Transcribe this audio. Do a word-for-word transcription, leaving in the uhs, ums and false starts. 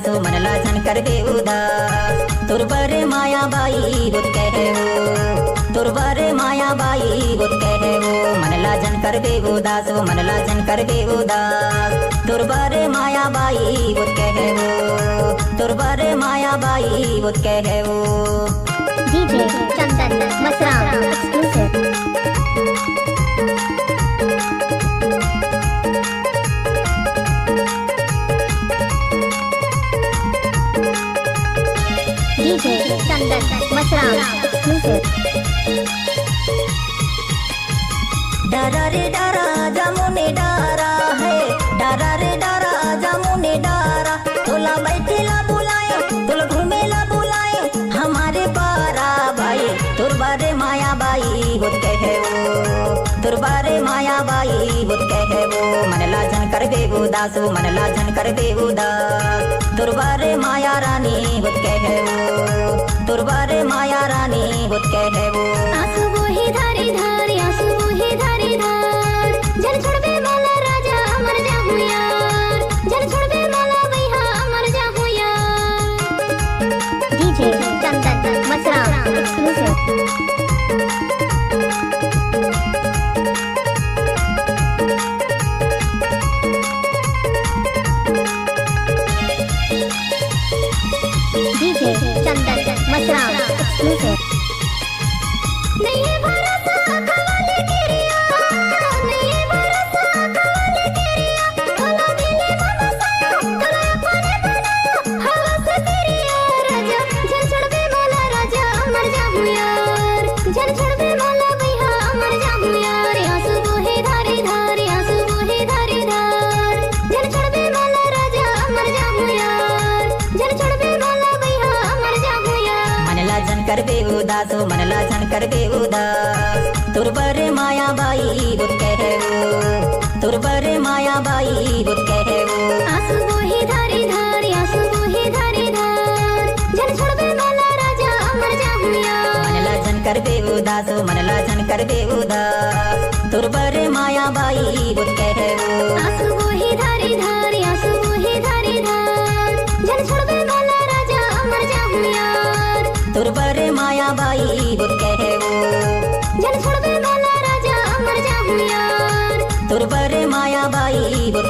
ओ मन ला झन करबे उदास, तोर बरे माया बाई होत कहे ओ, तोर बरे माया बाई होत कहे ओ, मन ला झन करबे उदास, ओ मन ला झन करबे उदास, तोर बरे माया बाई होत कहे ओ, तोर बरे माया बाई होत कहे ओ। डीजे चंदन मसराम exclusive। डीजे चंदन मसराम exclusive। डरा रे डरा, जमुने डरा है, डरा रे डरा, जमुने डरा। तोला बैठे ला बुलाए, तोला घूमे ला बुलाए, हमरे पारा बाई, तोर बरे माया बाई होत कहे ओ, तोर बरे माया बाई होत कहे ओ, मन ला झन करबे उदास, ओ मन ला झन करबे उदास, तोर बरे माया रानी होत कहे ओ, तोर बरे माया रानी होत कहे ओ। आंसू बोहे धारी धारी, आंसू बोहे धारी धार, झन छोड़बे मोला राजा, मर जाहूं यार, झन छोड़बे मोला भैया, मर जाहूं यार। डीजे चंदन मसराम exclusive। डीजे चंदन मसराम exclusive। नहीं भरोसा कवाली गिरिया, नहीं भरोसा कवाली गिरिया, बोला दिले मन साया, बोला अपने बनाया, हवस तेरी ओ राजा, झन छोड़बे मोला राजा, मर जाहूं यार, झन छोड़बे मोला भैया, मर जाहूं यार, आंसू बोहे धारी धारी, आंसू बोहे धारी धार, झन छोड़बे मोला राजा, मर जाहूं यार, झन छोड़बे मोला भैया, मर जाहूं यार। मन ला झन करबे उदास, ओ मन ला झन करबे उदास, तोर बरे माया बाई होत कहे ओ, तोर बरे माया बाई होत कहे ओ। आंसू बोहे धारी धारी, आंसू बोहे धारी धार, झन छोड़बे मोला राजा, मर जाहूं यार। मन ला झन करबे उदास, ओ मन ला झन करबे उदास, तोर बरे माया बाई होत कहे ओ। आंसू बोहे धारी धारी, आंसू बोहे धारी धार, झन छोड़बे मोला राजा, मर जाहूं यार। तोर बरे माया बाई होत कहे ओ, झन छोड़बे मोला राजा, मर जाहूं यार। तोर बरे माया बाई होत